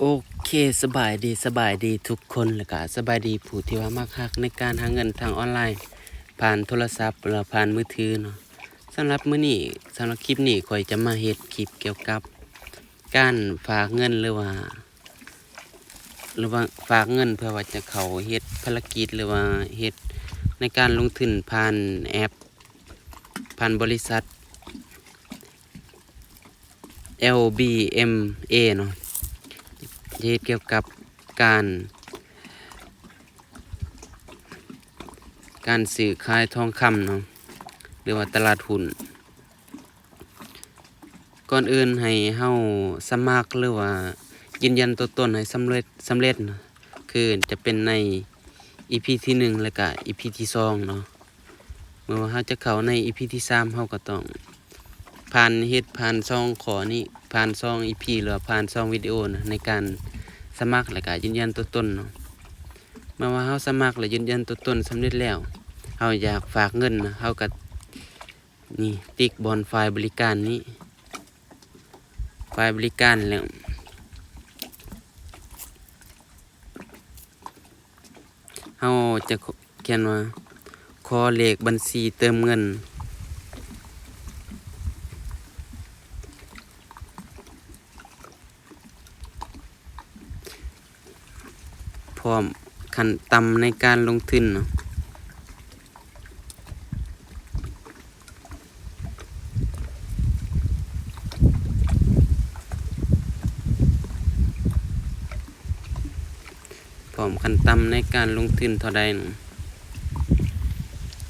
ໂອເຄ ສະບາຍດີ ສະບາຍດີທຸກຄົນ ແລ້ວກະສະບາຍດີຜູ້ທີ່ວ່າມັກຮັກໃນການຫາເງິນທາງອອນລາຍ ຜ່ານໂທລະສັບ ແລະ ຜ່ານມືຖືເນາະ. ສຳລັບມື້ນີ້ ສຳລັບຄລິບນີ້ ຂ້ອຍຈະມາເຮັດຄລິບກ່ຽວກັບການຝາກເງິນ ຫຼືວ່າ ຫຼືວ່າຝາກເງິນເພື່ອວ່າຈະເຂົ້າເຮັດພາລະກິດ ຫຼືວ່າເຮັດໃນການລົງທຶນຜ່ານແອັບ ຜ່ານບໍລິສັດ ແອລບີເອັມເອເນາະ ຈະເຮັດກ່ຽວກັບການ ການຊື້ຂາຍທອງຄຳເນາະ ຫຼືວ່າຕະຫຼາດຫຸ້ນ. ກ່ອນອື່ນໃຫ້ເຮົາສະໝັກ ຫຼືວ່າຢືນຢັນຕົວຕົນໃຫ້ສຳເລັດ ສຳເລັດເນາະ ຄືຈະເປັນໃນອີພີທີໜຶ່ງ ແລ້ວກະອີພີທີສອງເນາະ. ເມື່ອວ່າເຮົາຈະເຂົ້າໃນອີພີທີສາມ ເຮົາກໍຕ້ອງຜ່ານ ເຮັດຜ່ານສອງຂໍ້ນີ້ ຜ່ານສອງອີພີ ຫຼືວ່າຜ່ານສອງວິດີໂອນະ ໃນການສະໝັກ ແລ້ວກະຢືນຢັນຕົວຕົນເນາະ. ເມື່ອວ່າເຮົາສະໝັກ ແລະ ຢືນຢັນຕົວຕົນສຳເລັດແລ້ວ ເຮົາຢາກຝາກເງິນນະ ເຮົາກໍນີ້ ຕິກບ່ອນຝ່າຍບໍລິການນີ້ ຝ່າຍບໍລິການແລ້ວ ເຮົາຈະຂຽນວ່າ ຂໍເລກບັນຊີເຕີມເງິນ ພ້ອມຂັ້ນຕ່ຳໃນການລົງທຶນເນາະ. ພ້ອມຂັ້ນຕ່ຳໃນການລົງທຶນເທົ່າໃດນະ?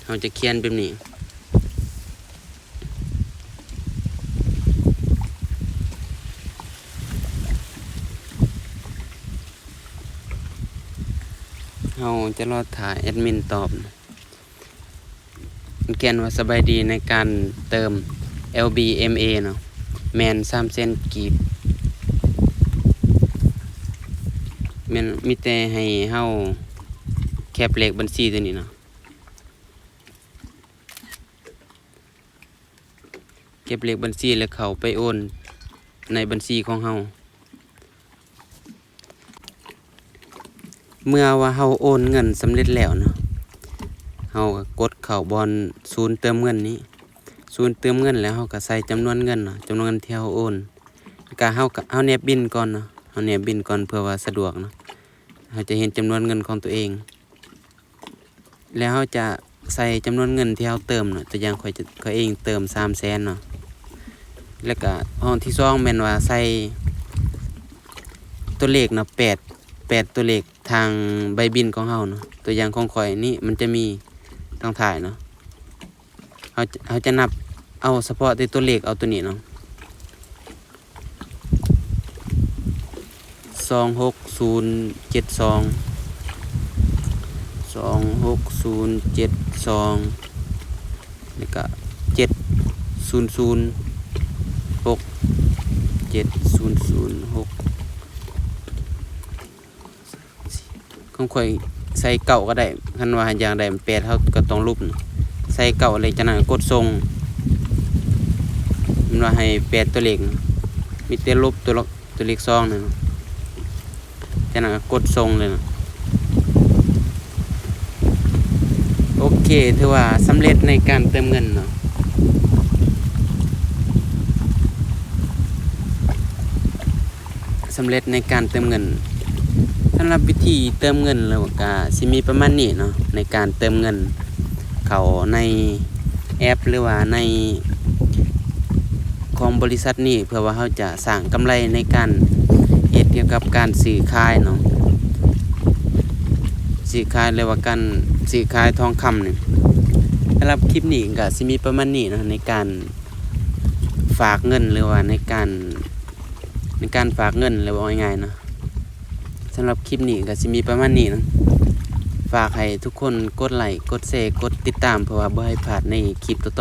ເຮົາຈະຂຽນແບບນີ້. ເຮົາຈະລໍຖ້າແອັດມິນຕອບ. ມັນຂຽນວ່າ ສະບາຍດີ ໃນການເຕີມ ແອລບີເອັມເອ ເນາະ ແມ່ນສາມແສນກີບ ແມ່ນມີແຕ່ໃຫ້ເຮົາແຄັບເລກບັນຊີຕົວນີ້ເນາະ ເກັບເລກບັນຊີ ແລ້ວເຂົ້າໄປໂອນໃນບັນຊີຂອງເຮົາ. ເມື່ອວ່າເຮົາໂອນເງິນສຳເລັດແລ້ວເນາະ ເຮົາກໍກົດເຂົ້າບ່ອນສູນເຕີມເງິນນີ້ ສູນເຕີມເງິນ ແລ້ວເຮົາກໍໃສ່ຈຳນວນເງິນເນາະ ຈຳນວນເງິນທີ່ເຮົາໂອນ ແລ້ວກໍເຮົາກໍ ເຮົາແນບບິນກ່ອນເນາະ ເຮົາແນບບິນກ່ອນເພື່ອວ່າສະດວກເນາະ ເຮົາຈະເຫັນຈຳນວນເງິນຂອງຕົວເອງ. ແລ້ວເຮົາຈະໃສ່ຈຳນວນເງິນທີ່ເຮົາເຕີມເນາະ ຕົວຢ່າງຂ້ອຍຈະ ຂ້ອຍເອງເຕີມສາມແສນເນາະ ແລ້ວກະຫ້ອງທີສອງແມ່ນວ່າໃສ່ຕົວເລກເນາະ ແປດ ແປດຕົວເລກທາງໃບບິນຂອງເຮົາເນາະ ຕົວຢ່າງຂອງຂ້ອຍນີ້ມັນຈະມີທາງທ້າຍເນາະ ເຮົາຈະ ເຮົາຈະນັບເອົາສະເພາະແຕ່ຕົວເລກເອົາຕົວນີ້ເນາະ ສອງຫົກສູນເຈັດສອງ ສອງຫົກສູນເຈັດສອງ ແລ້ວກະເຈັດສູນສູນຫົກ ເຈັດສູນສູນຫົກ ຂອງຂ້ອຍໃສ່ເກົ້າກໍໄດ້ ຄັນວ່າຢາກໄດ້ແປດ ເຮົາກໍຕ້ອງລົບໃສ່ເກົ້າ ແລ້ວຈາກນັ້ນກໍກົດສົ່ງ ມັນວ່າໃຫ້ແປດຕົວເລກ ມີແຕ່ລົບຕົວລະ ຕົວເລກສອງນັ້ນ ຈາກນັ້ນກໍກົດສົ່ງເລີຍເນາະ. ໂອເຄ ຖືວ່າສຳເລັດໃນການເຕີມເງິນເນາະ ສຳເລັດໃນການເຕີມເງິນ. ສຳລັບວິທີເຕີມເງິນແລ້ວກະຊິມີປະມານນີ້ເນາະ ໃນການເຕີມເງິນເຂົ້າໃນແອັບ ຫຼືວ່າໃນ ຂອງບໍລິສັດນີ້ ເພື່ອວ່າເຮົາຈະສ້າງກຳໄລໃນການເຮັດກ່ຽວກັບການຊື້ຂາຍເນາະ ຊື້ຂາຍ ຫຼືວ່າການຊື້ຂາຍທອງຄຳນີ້. ສຳລັບຄລິບນີ້ກໍຊິມີປະມານນີ້ເນາະ ໃນການຝາກເງິນ ຫຼືວ່າໃນການ ໃນການຝາກເງິນ ແລ້ວເວົ້າງ່າຍໆເນາະ. ສຳລັບຄລິບນີ້ກໍຊິມີປະມານນີ້ເນາະ ຝາກໃຫ້ທຸກຄົນກົດໄລ ກົດແຊ ກົດຕິດຕາມ ເພື່ອວ່າບໍ່ໃຫ້ພາດໃນຄລິບຕໍ່ໆ